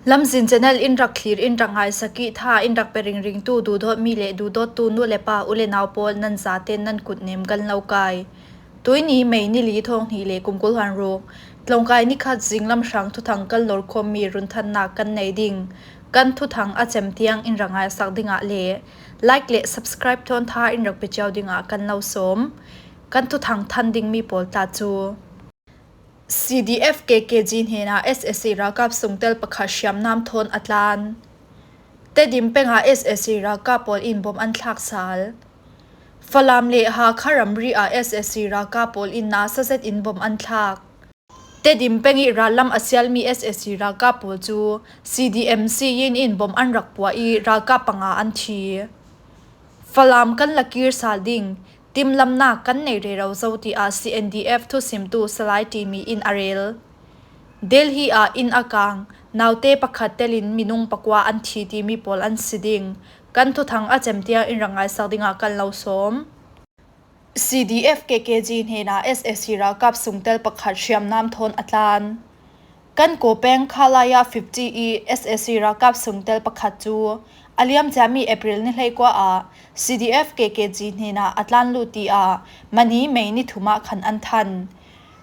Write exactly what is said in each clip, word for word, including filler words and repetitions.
Lamzin Channel in rak thlir, in rak ngaisak i tha in rak pe ringringtu duhdawtmi le duhdawttu nu le pa, u le nau pawl, nan zaten nan kutnem kan lo kai. Tuini May ni li, thawng hnih le kum kul hluan ruk, tlawngkai ni khat zinglam hrang thuthang kan lorkhawmmi runthannak kan nei ding. Kan thuthang a cem tiang in rak ngaisak dingah le like le subscribe thawn tha in rak pe cio dingah kan lo sawm. Kan thuthang than dingmi pawl tla cu: C D F K K G hnenah S A C ralkap sungtel pakhat hriamnam thawn a tlan. Tedim pengah S A C ralkap pawl in bom an thlak sal. Falam le Hakha ramri ah S A C ralkap pawl in nasa zet in bom an thlak. Tedim peng i rallam a sialmi S A C ralkap pawl cu C D M C in bom an rak puah i ralkap panga an thi. Falam kan la kir sal ding, timlamnak kan nei rero zo, tiah C N D F thusimtu Salai Timi in a rel. Delhi ah inn a kang naute pakhat telin minung pakua an thi timi pawl an si ding. Kan thuthang a cem tiang in rak ngaisak dingah kan lo sawm. C D F K K G hnenah S A C ralkap sungtel pakhat hriamnam thawn a tlan. Kan Kaw peng Khalaya fifty i S A C ralkap sungtel pakhat cu a liamciami April ni hleikua ah C D F K K G hnenah a tlan lut, tiah mani May ni thum ah khan an than.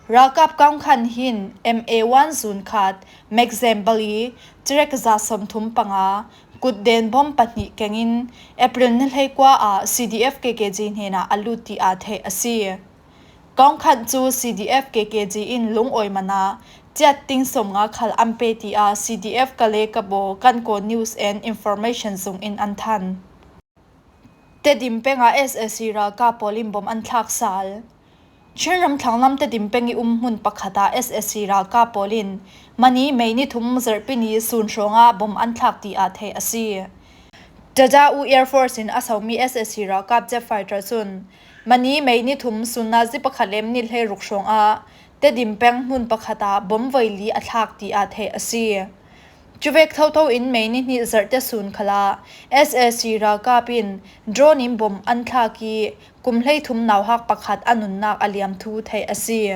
Ralkap kong khan hin M A one zun khat, Maxim Bali, cirek za sawmthum panga, kutden bom pahnih kengin April ni hleikua ah C D F K K G hnenah a lut, tiah theih a si. Kong khan cu C D F K K G in lungawi man ah ciat ting sawmnga khal an pe, tiah C D F Kalay Kabaw Kan Kaw News and Information zung in an than. Tedim pengah S A C ralkap pawl in bom an thlak sal. Chinram thlanglam Tedim peng i um hmun pakhat ah S A C ralkap pawl in mani May ni thum zarhpi ni sun hrawngah bom an thlak, tiah theih a si. Tadau Air Force in a somi S A C ralkap jet fighter cun mani May ni thum sun nazi pakhat le minit hleiruk hrawngah Tedim peng hmun pakhat ah bom voi li a thlak, tiah theih a si. Cuvek thotho in May ni hnih zarhte sun khalah S A C ralkap in drone in bom an thlak i kum hleithum nauhak pakhat a nunnak a liam thu theih a si.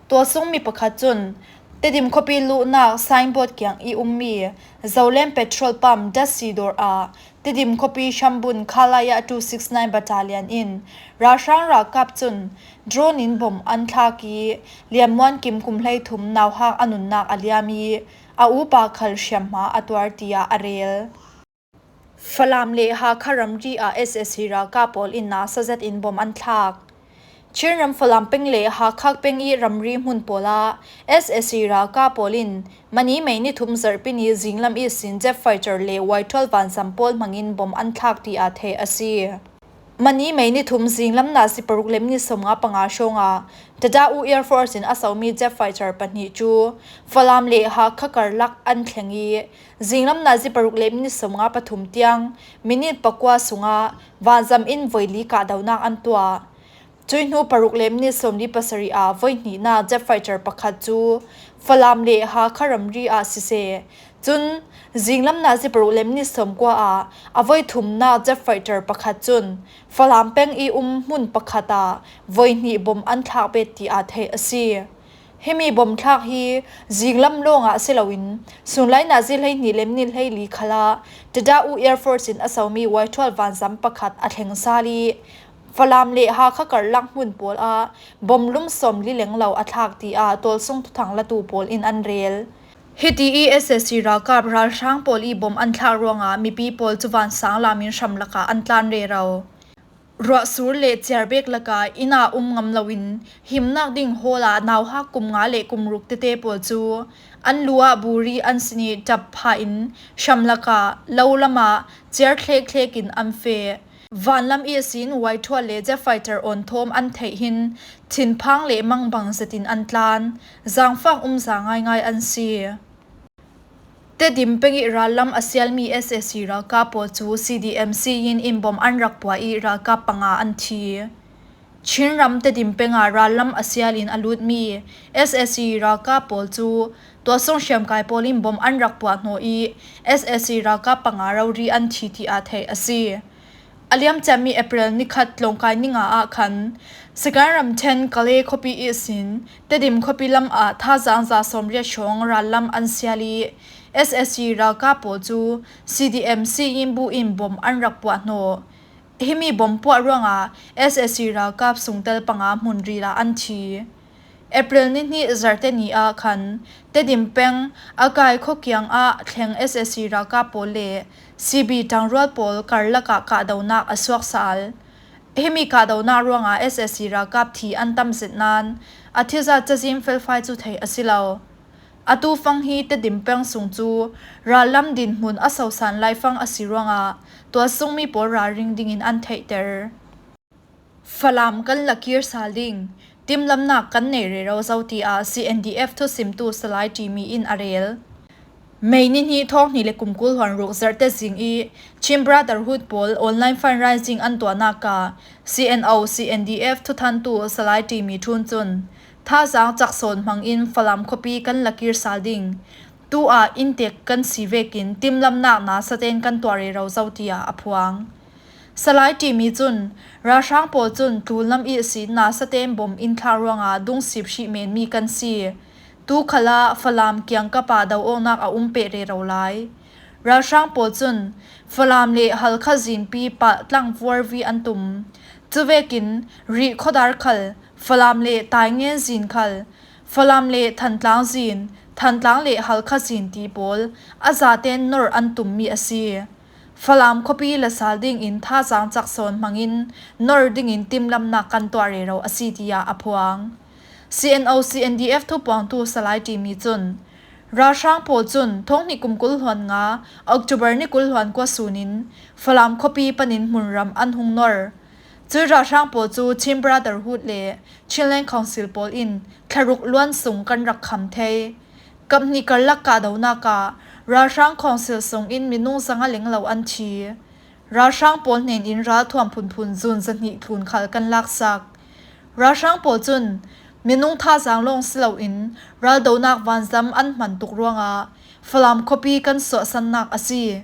Tualsung mi pakhat cun Tedim khuapi luhnak signboard kiang i ummi Zoland petrol pump datsi dawr ah Tedim khuapi hrambun Khalaya two six nine battalion in ralhrang ralkap cun drone in bom an thlak i Lian Muan Kim, kum hleithum nauhak a nunnak a liam i a upa khal hriamhma a tuar, tiah a rel. Falam le Hakha ramri ah S A C ralkap pawl in nasa zet in bom an thlak. Chinram Falam peng le Hakha peng i ramri hmun pawl ah S A C ralkap pawl in mani May ni thum zarhpi ni zinglam ihsin jet fighter le Y twelve vanzam pawl hmangin bom an thlak, tiah theih a si. Mani May ni thum zinglam nazi paruk le minit sawmnga panga hrawngah Tadau Air Force in a somi jet fighter pahnih cu Falam le Hakha karlak an thleng i, zinglam nazi paruk le minit sawmnga pathum tiang minit pakua sungah vanzam in voi li kahdohnak an tuah. Cui hnu paruk le minit sawmli pasarih ah voi hnihnak jet fighter pakhat cu Falam le Hakha ramri ah siseh, cun zinglam nazi paruk le minit sawmkua ah a voi thumnak jet fighter pakhat cun Falam peng i um hmun pakhat ah voi hnih bom an thlak bet, tiah theih a si. Himi bom thlak hi zinglam lawngah si loin sunlai nazi hleihnih le minit hleili khalah Tadau Air Force in a somi Y twelve vanzam pakhat a thleng sal i Falam le Hakha karlak hmun pawl ah bom lum sawmli lenglo a thlak, tiah tualsung thuthang latu pawl in an rel. Hiti i S A C ralkap ralhrang pawl i bom an thlak ruangah mipi pawl cu vansang lam in hram lakah an tlan rero. Ruahsur le ciarbek lakah inn ah um ngam loin himnak ding hall ah nauhak kum nga le kum ruk tete pawl cu an lu ah buri an sin i ṭap phah in hram lakah lo lamah ciar thlek thlek in an feh. Vanlam ihsin Y twelve le jet fighter awn thawm an theih hin thinphang le mangbang zetin an tlan. Zaangfak umza ngaingai an si. Tedim peng i rallam a sialmi S A C ralkap pawl cu C D M C in in bom an rak puah i ralkap panga an thi. Chinram Tedim peng ah rallam a sial in a lutmi S A C ralkap pawl cu tualsung hriamkai pawl in bom an rak puah hnawh i S A C ralkap panga rori an thi, tiah theih a si. A liamciami April ni khat tlawngkai ni nga ah khan Sagaing ramṭhen Kalay khuapi ihsin Tedim khuapi lam ah thazaang za sawmriat hrawng rallam an sial i SAC ralkap pawl cu CDM Siyin Bu in bom an rak puah hnawh. Himi bom puah ruangah SAC ralkap sungtel panga hmunril ah an thi. April ni hnih zarhte ni ah khan Tedim peng a kai khuakiang ah thleng SAC ralkap pawl le CB ṭangrual pawl karlak ah kahdohnak a suak sal. Himi kahdohnak ruangah SAC ralkap thi an tam zet nain a thizat cazin felfai cu theih a si lo. Atu fang hi Tedim peng sung cu rallam dinhmun a sosan laifang a si ruangah tualsungmi pawl ralring dingin an theihter. Falam kan lakir sal ding, timlamnak kan nei rero zo, tiah CNDF thusimtu Salai Ṭimi in a rel. May ni hnih thawng hnih le kum kul hluan ruk zarhte zing i Chin Brotherhood pawl online fundraising an tuahnak ah CNO CNDF thuthantu Salai Ṭimi Ṭhun cun thazaang caksawn hmangin Falam khuapi kan lakir sal ding, tu ah inntek kan si vekin timlamnak nasaten kan tuah rero zo, tiah a phuang. Salai Ṭimi cun ralhrang pawl cun tlunlam ihsin nasaten bom in thlak ruangah dungsip hrih menmi kan si. Tu khalah Falam kiangkap ah do-awknak a um peh rero lai. Ralhrang pawl cun Falam le Halkha zinpi palh tlang vuarvi an tum. Cuvekin Rih khuadar khal, Falam le Taingen zin khal, Falam le Thantlang zin, Thantlang le Halkha zin ti pawl a zaten nor an tummi a si. Falam khuapi la sal dingin thazaang caksawn hmangin nor dingin timlamnak kan tuah rero a si, tiah a phuang. CNO CNDF thupuangtu Salai Ṭimi cun ralhrang pawl cun thawng hnih kum kul hluan nga October ni kul hluan kua sunin Falam khuapi panin hmunram an hung nor. Cui ralhrang pawl cu Chin Brotherhood le Chinland Council pawl in thlaruk luan sung kan rak kham thei. Kap hnih karlak kahdohnak ah ralhrang council sungin minung zanga lenglo an thi. Ralhrang pawl hnenin ralthuam phunphun zun zahnih tlun khal kan laksak. Ralhrang pawl cun minung thazaang lawng si loin raldonak vanzam an hman tuk ruangah Falam khuapi kan suahsannak a si.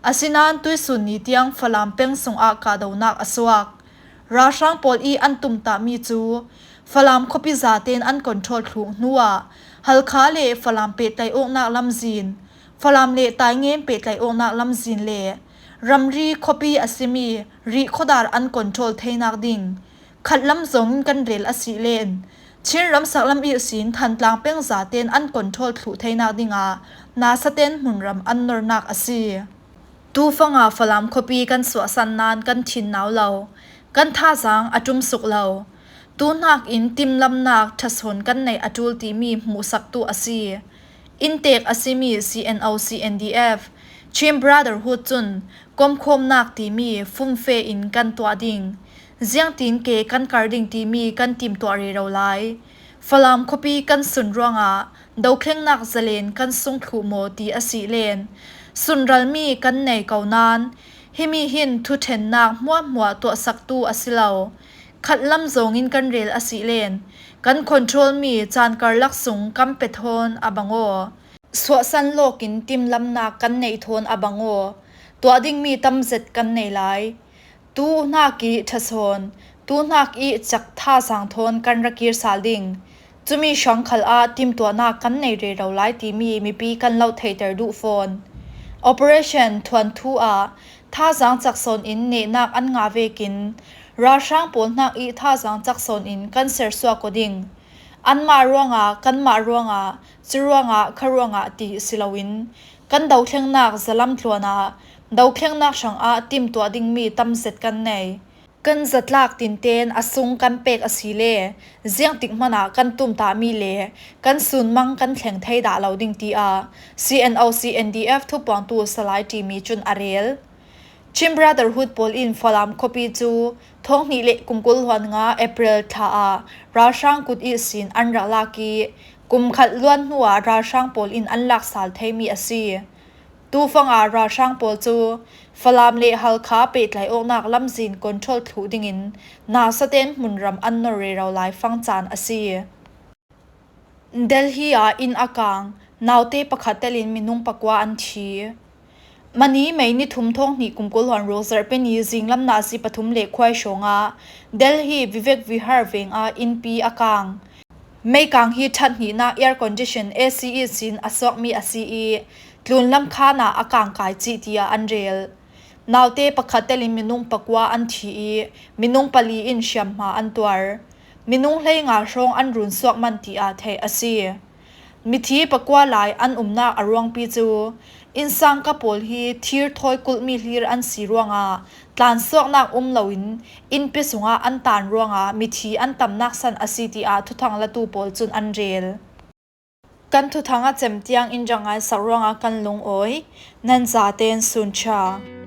Asinain tuisun ni tiang Falam peng sungah kahdohnak a suak. Ralhrang pawl i an tumtahmi cu Falam khuapi zaten an control thluh hnuah Halkha le Falam pehtlaih awknak lamzin, Falam le Taingen pehtlaih awknak lamzin le ramri khuapi a simi Rih khuadar an control theinak ding khatlam zongin kan rel a si len Chin ramsak lam ihsin Thantlang peng zaten an control thluh theinak dingah nasaten hmunram an nornak a si. Tufanga Falam khuapi kan suahsan nain kan thin nau lo, kan thazaang a ṭumsuk lo. Tuhnak in timlamnak ṭhasawn kan neih a ṭul timi hmuhsaktu a si. Inntek a simi CNO CNDF, Chin Brotherhood cun komkhawmnak timi fumfe in kan tuah ding, ziangtin ke kan kar ding timi kan timtuah rero lai. Falam khuapi kan sun ruangah dothlengnak zalen kan sung thluh maw ti a si len sunralmi kan nei ko nain himi hin thuṭhennak hmuahhmuah tuahsaktu a si lo. Khatlam zongin kan rel a si len kan control mi caan karlak sung kan pe thawn a bang aw. Suahsan lawkin timlamnak kan neih thawn a bang aw. Tuah dingmi tam zet kan nei lai. Tuhnak i ṭhasawn, tuhnak i cak thazaang thawn kan ra kir sal ding. Cumi hrang khal ah timtuahnak kan nei rero lai timi mipi kan lo theihter duh fawn. Operation Thuanthu ah thazaang caksawn in nehnak an ngah vekin ralhrang pawl hnak i thazaang caksawn in kan sersuak aw ding. Anmah ruangah, kanmah ruangah, cu ruangah, kha ruangah ti si loin kan dothlengnak zalam tluan ah dothlengnak hrangah timtuah dingmi tam zet kan nei. Kan zatlak tinten a sung kan pek a si le ziangtik hmanah kan tumtahmi le kan sunmang kan thleng thei dah lo ding, tiah CNO CNDF thupuangtu Salai Ṭimi cun a rel. Chin Brotherhood pawl in Falam khuapi cu thawng hnih le kum kul hluan nga April thla ah ralhrang kut ihsin an rak lak i kum khat luan hnuah ralhrang pawl in an lak sal theimi a si. Tufangah ralhrang pawl cu Falam le Halkha pehtlaih awknak lamzin control thluh dingin nasaten hmunram an nor rero lai fang caan a si. Delhi ah inn a kang, naute pakhat telin minung pakua an thi. Mani May ni thum thawng hnih kum kul hluan ruk zarhpi ni zinglam nazi pathum le khuai hrawngah Delhi Vivek Vihar veng ah innpi a kang. Meikang hi ṭhat hnihnak air condition, A C, ihsin a suakmi a si i, Tlunlam khan ah a kangkai cih tiah an rel. Naute pakhat telin minung pakua an thi i minung pali in hriamhma an tuar. Minung hleinga hrawng an runsuak man tiah theih a si. Mithi pakua lai an umnak a ruangpi cu innsangka pawl hi thir thawi kulhmi hlir an si ruangah tlansuaknak um loin innpi sungah an tan ruangah mithi an tamnak san a si tiah thuthang latu pawl cun an rel. Kan thuthang a cem tiang in rak ngaisak ruangah kan lungawi, nan zaten sunṭha.